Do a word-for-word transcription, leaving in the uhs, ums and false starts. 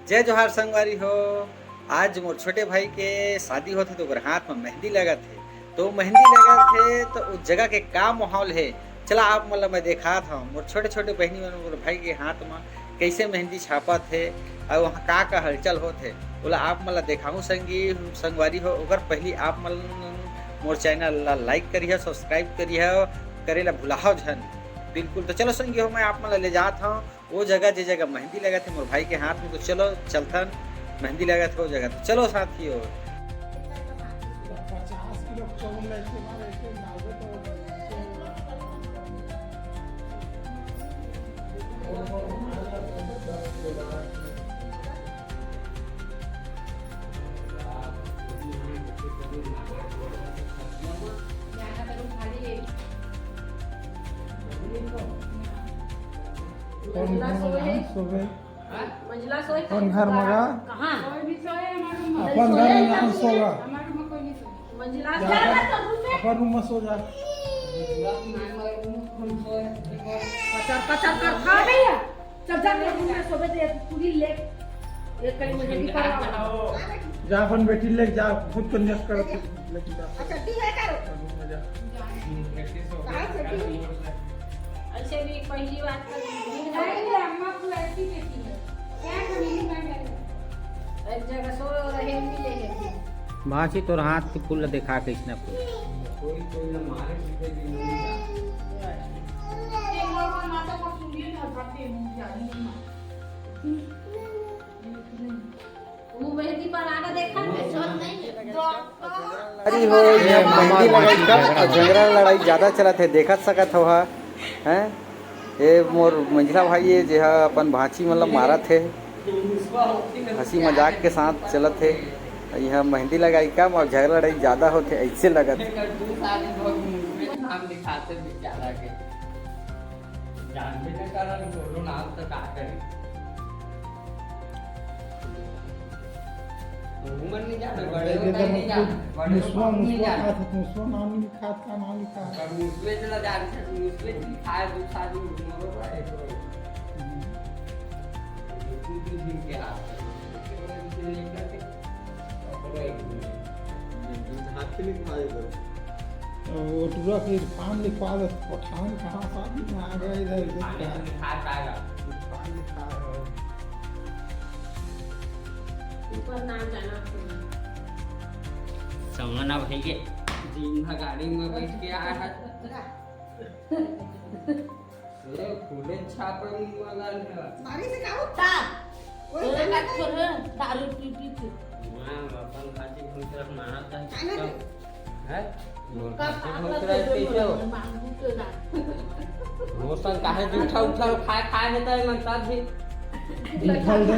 जय जोहार संगवारी हो। आज मोर छोटे भाई के शादी होथे, तो ओकर हाथ में मेहंदी लगत हे। तो मेहंदी लगत हे, तो उस जगह के का माहौल हे, चला आप मन ला मैं देखात हूँ। मोर छोटे छोटे बहिनी मन, मोर भाई के हाथ में कैसे मेहंदी छापत हे, और वहाँ का का हलचल होत हे, ओला आप मन ला देखाहूँ संगी संगवारी हो। ओकर पहली आप मन मोर चैनल ला लाइक करिहा, सब्सक्राइब करिहा, करे ला भुलाहव झन बिल्कुल। तो चलो संगी हो, मैं आप मन ला ले जात हूँ वो जगह, जे जगह मेहंदी लगत हे मोर भाई के हाथ में। तो चलो चलथन, मेहंदी लगत हे वो जगह। तो चलो साथी हो। पचास किलो चावल लेके मारे, ऐसे डालबे तो कौन घर में सोवे? कौन घर में गा? कहाँ? अपन घर में यहाँ सोवा। मंजिला जा, अपन रूम में सो जा। पचर पचर कर खा भैया। चल जा, अपने रूम में सोबे दे, पूरी ले। एक कहीं मुझे भी करवा। जा, अपन बेटी ले जा, खुद को नक कर, लेके जा। अच्छा, दी है करो। अपन रूम में जा। कहाँ से दी? ऐसे भी पहली बात कर। नहीं, नहीं, अम्मा को ऐसी बेटी है। क्या कमी है, मैं जाने। एक जगह सो रहे, मिले हैं। भांची, तोर हाथ के फूल ला देखा, कैसना फूल। कोई, कोई ना मारे, सीधे भी नहीं जा। ये मोर, मोर माता को सुनिए ना, जाते हैं, जाने नहीं मारे। वो मेहंदी पर आना देखा, नहीं, नहीं। अरे हो, ये मेहंदी लड़ाई कम और झगड़ा लड़ाई ज्यादा चलत हे, देखत सकत हो हा, हैं? ये मोर मंझला भाई हे, जे हा अपन भांची मन ला मारत हे, हंसी मजाक के साथ चलत हे। यहाँ मेहंदी लगाई कम और झगड़ा लड़ाई ज्यादा होथे, ऐसे लगत हे। नाम लिखाते बेचारा के। जानबे न करन, कोनो नाम तो का करे। उमर नहीं जाने, बड़े होता ही नहीं जाने, बड़े मुसवा, होता ही नहीं मुसवा जाने। का था, मुसवा नाम लिखा था, नाम लिखा है। पर मुसवे चला जाने से, मुसवे की खाए दो साल में उमर हो रहा है, तो हम्म। दो तीन दिन के हाथ में, उसके बाद उसे लेकर के, और एक दिन। हाथ के लिए खा लेते हैं। वो टूरा के इरफान लिखवा दे, पठान कहाँ शादी में आ गए इधर, इधर खाने का। में खा पाएगा। इरफान लिखा है। ऊपर नाम जाना चाहिए। समना भैया, दिन भर गाड़ी में बैठ के आया है। ए, फूले छापे वाला है। मारी से का होता? कोई तोरे का छोड़, दारू पी पी के। मैं अपन खातिर हम तरफ मारा था। खाना तो। हैं? मोर का खातिर पाप हम का तरफ तो कैसे हो? मांगू तो ना। मोर संग काहे जूठा उठा खाए, खाए में तो मन तब भी। उठल दे।